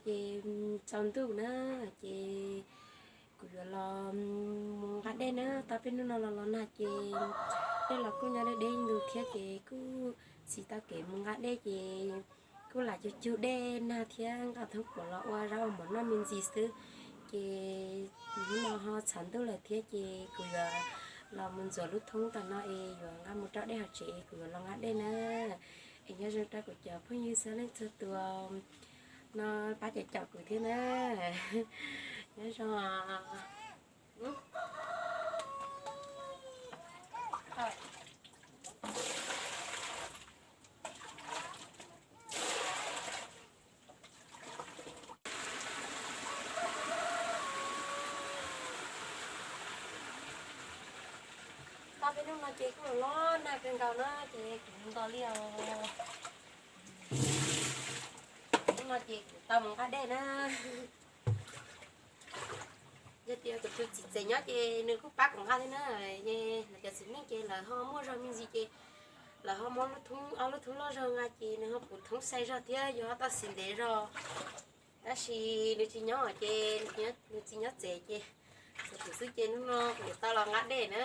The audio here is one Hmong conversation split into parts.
Ces tsaus ntuj na, ces kuv yuav los mus nqa dej na. Tau peb hnub no los los nag ces dej los kuj nyob deb deb ntug thiab ces kuj tsis tau kev mus nqa dej ces kuj lam cug cug dej nag thiab nqa thoob kuam los ua zaub ua mov noj me ntsis xwb. Ces hnub no ho tsaus ntuj lawm thiab ces kuv yuav los mus ntxuav lub thoob tom no es yuav nqa mus rau dej hauv tsev, kuv yuav los nqa dej na. Es nyob zoo rau kuv cov phooj ywg txhua leej txhua tus no, pab caum caum kuv thiab na. Nyob zoo. Tau peb hnub no ces kuj los los nag kawg nkaus na ces kuv nto li os. Hnub no ces kuv tau mus nqa dej na. Yog tias kuv tus txiv tsev nyob ces nws kuj pab kuv nqa thiab na. Lawv cov txiv neej ces lawv ho muaj zog me ntsis ces lawv ho muab lub thoob, ob lub thoob loj zog nqa ces nws ho puv thoob sai zog thiab yuav ho tau siv ntev zog. Tab sis nws tsis nyob ces nws tsis nyob tsev ces txog kuv xwb ces hnub no kuv yuav tau los nqa dej na.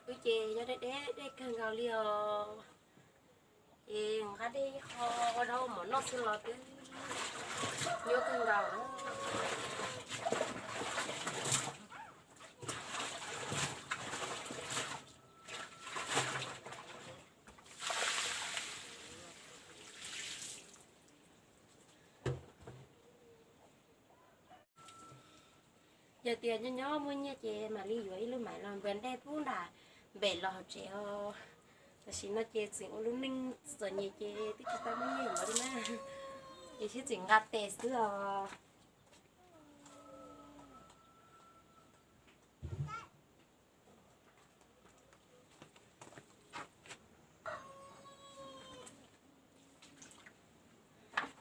Wb ces yog dej dej dej kawg nkaus li os. Ces nqa dej ib qho ua zaub ua mov noj xwb los twb nyuaj kawg nkaus na. Yog tias nyob nyob muaj nyiaj ces mam li yuav ib lub maiv los npua dej pub nram npem los hauv tsev os. Tam sim no ces tseem ua lub neej txom nyem ces twb tsis tau muaj nyiaj yuav li na. Ces thiaj tseem nqa tes xwb os.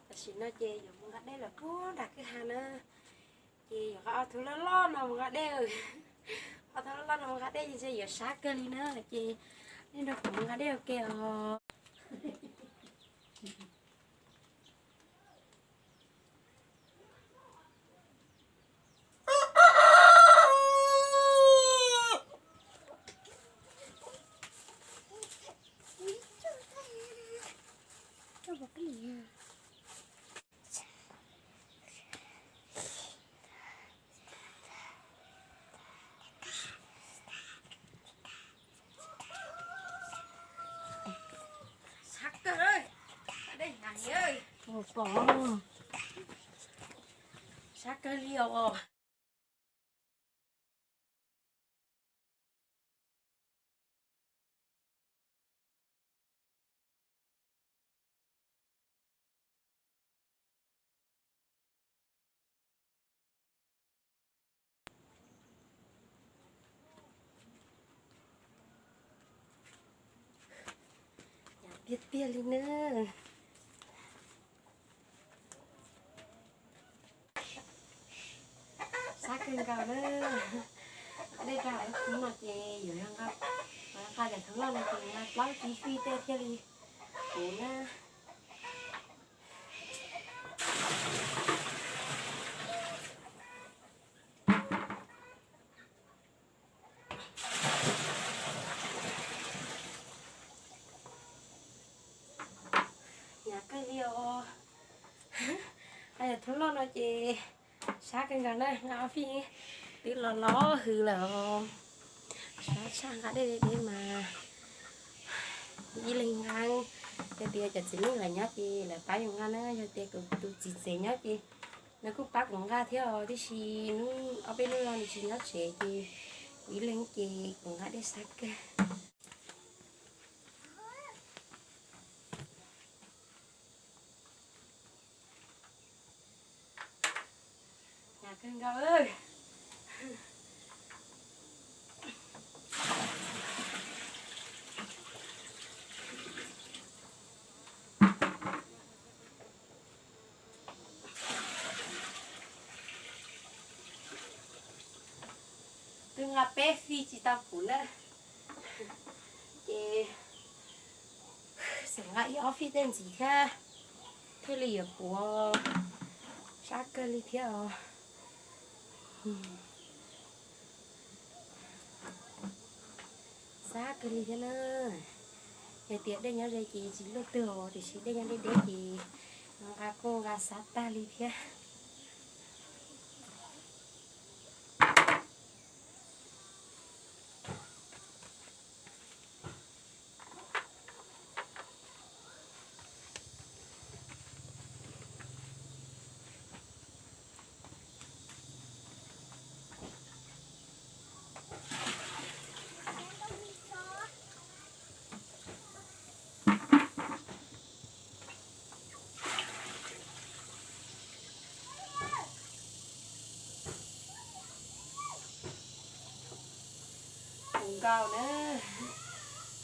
Tam sim no ces yuav mus nqa dej los puag nram kwj ha na. Ces yuav qhov ob tug loj loj no mus nqa dej. Ob tug loj loj no mus nqa dej ces yuav sab kawg li na. Ces nej nrog kuv mus nqa dej ua ke os. Sab kawg li os. Tiag tiag li na. Sab kawg nkaus na. Dej rau lub thoob no ces yuav nqa, nqa cov thoob loj no ces nqa plaub tsib fij tej thiaj li puv na. Hnyav kawg li os. Nqa cov thoob loj no ces sab kawg nkaus na, nqa ob fij twb los los hws lawm os. Sab tshaj nqa dej deb mas ib leeg nqa, yog tias cov txiv neej lawv nyob ces lawv pab yus nqa na, yog tias kuv tus txiv tsev nyob ces Nws kuj pab kuv nqa thiab os, tiam sis hnub ob peb hnub no nws tsis nyob tsev ces kuv ib leeg ces kuv nqa dej sab kawg. Twb nqa peb fij tsis tau puv na, ces txawm nqa ib ob fij tej ntxiv thiab thiaj li yuav puv, sab kawg li thiab os. Sab kawg li thiab na. Yog tias dej nyob ze ces tsis luaj twg os, tiam sis dej nyob deb deb ces nqa kuj nqa sab tag li thiab. Kuv nkaus na,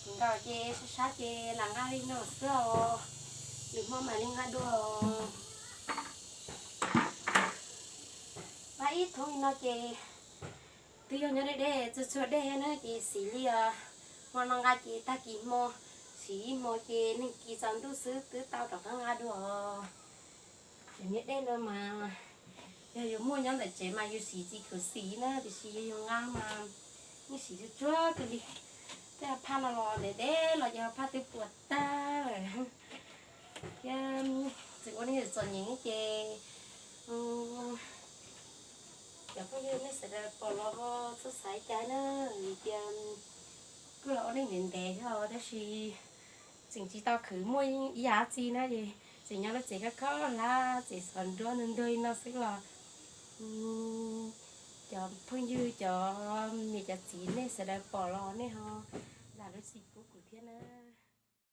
kuv nkaus ces sab sab ces lam nqa li no xwb os, lwm hmo mam li nqa dua. Nqa ib thoob li no ces twb yog nyob deb deb txhua txhua dej na ces siv li os. Hmo no nqa ces tag kis hmo, siv ib hmo ces neeg kis tsaus ntuj xwb twb tau rov qab nqa dua. Cov niag dej no mas yog yus muaj nyob ntawm tsev mas yus siv tsis khuv xim na, tiam sis yog yus nqa mas yeej siv tsuag tsuag kawg li. Tej phaj no los ntev ntev los ces phaj twb puas tag lawm. Thiab txiv ua nej txom nyem ces cov phooj ywg nej sawv daws pom los txhob xav cas na, vim tias kuj los ua nej ntev ntev thiab os, tab sis tseem tsis tau khwv muaj ib yam tsi na, ces tseem nyob lub tsev khob khob hlab, tsev xov nruab ntuag ntuag li no xwb los cov phooj ywg, cov niam cov txiv nej sawv daws pom los nej ho zam lub txim pub kuv thiab na.